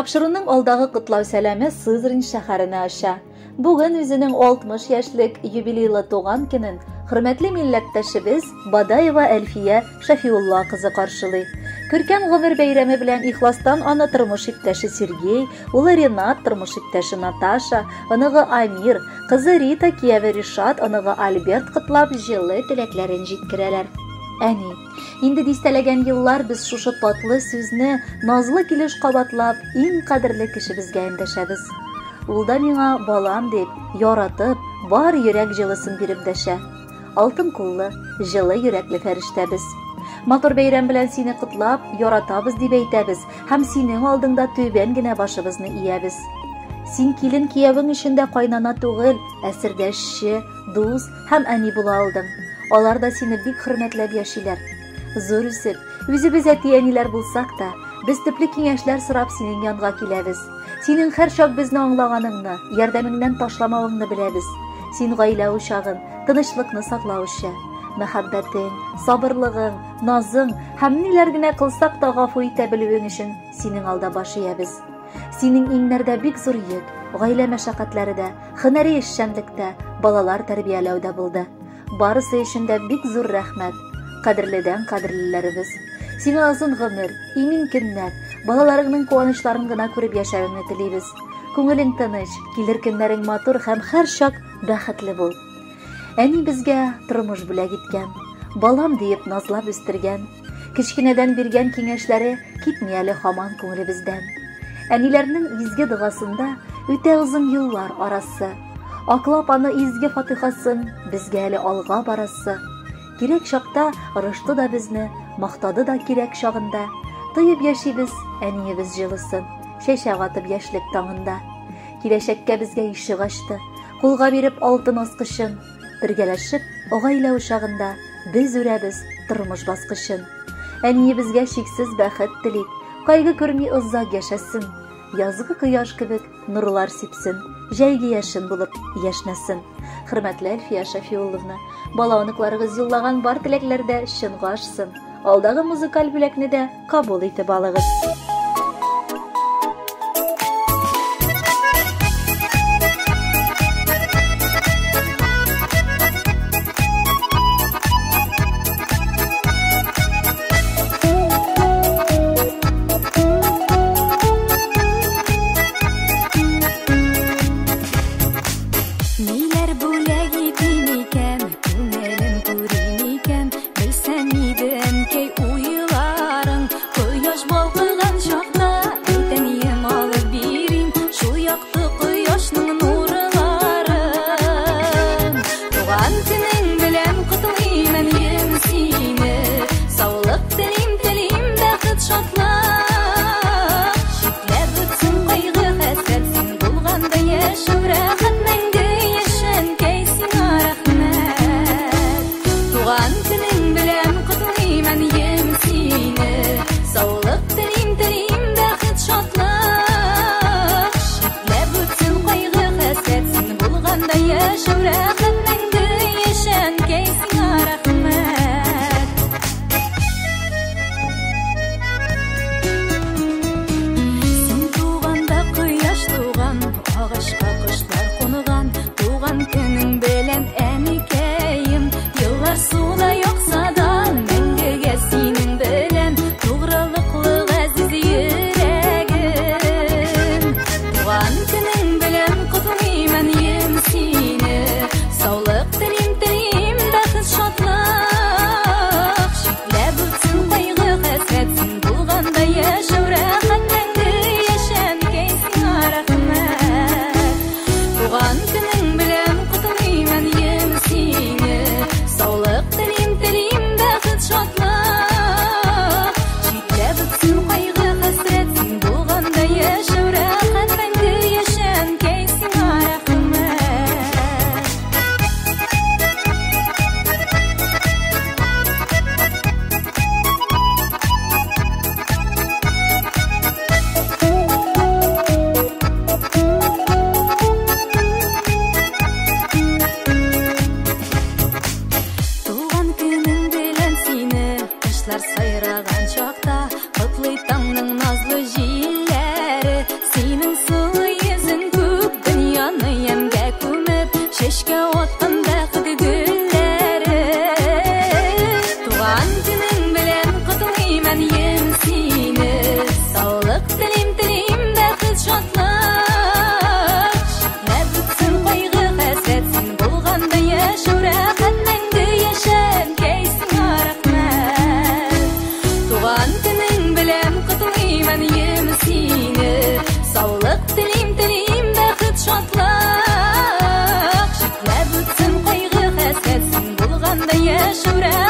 Тапшыруның алдагы котлау сәламе Сызрань шәһәренә оча. Бүген үзенең 60 яшьлек юбилейлы туган көнен хөрмәтле милләттәшебез Бадаева Әлфия Шафиулла кызы каршылый. Күркәм гомер бәйрәме белән ихластан аны тормыш иптәше Сергей, улы Ренат, тормыш иптәше Наташа, оныгы Амир, кызы Рита, кияве Ришат, оныгы Альберт котлап җылы теләкләрен җиткерәләр. Әни, инде дистәләгән еллар без шушы татлы сүзне назлы килеш кабатлап, иң кадерле кешебезгә эндәшәбез. Ул да миңа балам дип, яратып, бар йөрәк җылысын биреп дәшә. Алтын куллы, җылы йөрәкле фәрештәбез. Матур бәйрәм белән сине котлап, яратабыз дип әйтәбез һәм синең алдыңда түбән генә башыбызны иябез. Син килен киявең өчен дә кайнана түгел, ә сердәшче, дус һәм әни була алдың. Алар да сине бик хөрмәтләп яшиләр. Зур үсеп, үзебез әти-әниләр булсак та, без төпле киңәшләр сорап синең янга киләбез. Синең һәрчак безне аңлаганыңны, ярдәмеңнән ташламавыңны беләбез. Син гаилә учагын, тынычлыкны саклаучы. Мәхәббәтең, сабырлыгың, назың һәм ниләр генә кылсак та гафу итә белүең өчен синең алда баш иябез. Синең иңнәрдә бик зур йөк, гаилә мәшәкатьләре дә, һөнәри эшчәнлек тә, балалар тәрбияләү дә булды. Барысы өчен дә бик зур рәхмәт, кадерледән кадерлеләребез. Сиңа озын гомер, имин көннәр, балаларыңның куанычларын гына күреп яшәвеңне телибез. Күңелең тыныч, килер көннәрең матур һәм һәрчак бәхетле бул. Әни безгә тормыш бүләк иткән, балам диеп назлап үстергән, кечкенәдән биргән киңәшләре китми әле һаман күңелебездән. Әниләрнең изге догасында үтә озын еллар арасы. Аклап аны изге фатихасын, безгә әле алга барасы. Кирәк чакта ырышты да безне, мактады да кирәк чагында. Тоеп яшибез әниебез җылысын, чәчәк атып яшьлек таңында. Киләчәккә безгә ишек ачты, кулга биреп алтын аскычын. Бергәләшеп, гаилә учагында без үрәбез тормыш баскычын. Әниебезгә чиксез бәхет телик, кайгы күрми озак яшәсен. Язгы кояш кебек нурлар сипсен, җәйге яшен булып яшьнәсен. Хөрмәтле Әлфия Шафиулловна, бала оныкларыгыз юллаган бар теләкләр дә чынга ашсын. Алдагы музыкаль бүләкне дә кабул итеп алыгыз. Ниләр бүләк итим икән, күңелем күрим икән, белсәм иде әнкәй уйларың. Кояш балкыган чакта әтәнием алып бирим, шул якты кояшның нурларын. Туган көнең белән котлыйм, әнием, сине. Саулык телим, телим бәхет, шатлык. Читләп үтсен кайгы, хәсрәт, син булганда яшәү рәхәт, мәңге яшә, әнкәй, сиңа рәхмәт. Туган көнең белән котлыйм, әнием, сине. Саулык телим, телим бәхет, шатлык. Читләп үтсен кайгы, хәсрәт, син булганда яшәү рәхәт, мәңге яшә, әнкәй, сиңа рәхмәт. Син туганда кояш туган, агачка кошлар кунган. Туган көнең белән, әникәем, еллар суда акса да, мәңгегә синең белән тугрылыклы газиз йөрәгем. Туган көнең белән котлыйм, әнием, сине. Чәчкә аткан бәхет гөлләре. Туган көнең белән котлыйм, әнием, сине. Саулык телим, телим бәхет, шатлык. Читләп үтсен кайгы, хәсрәт, син булганда яшәү рәхәт, мәңге яшә, әнкәй, сиңа рәхмәт. Туган көнең белән котлыйм, әнием, сине. Саулык телим, телим бәхет, шатлык. Читләп үтсен кайгы, хәсрәт, син булганда яшәү рәхәт.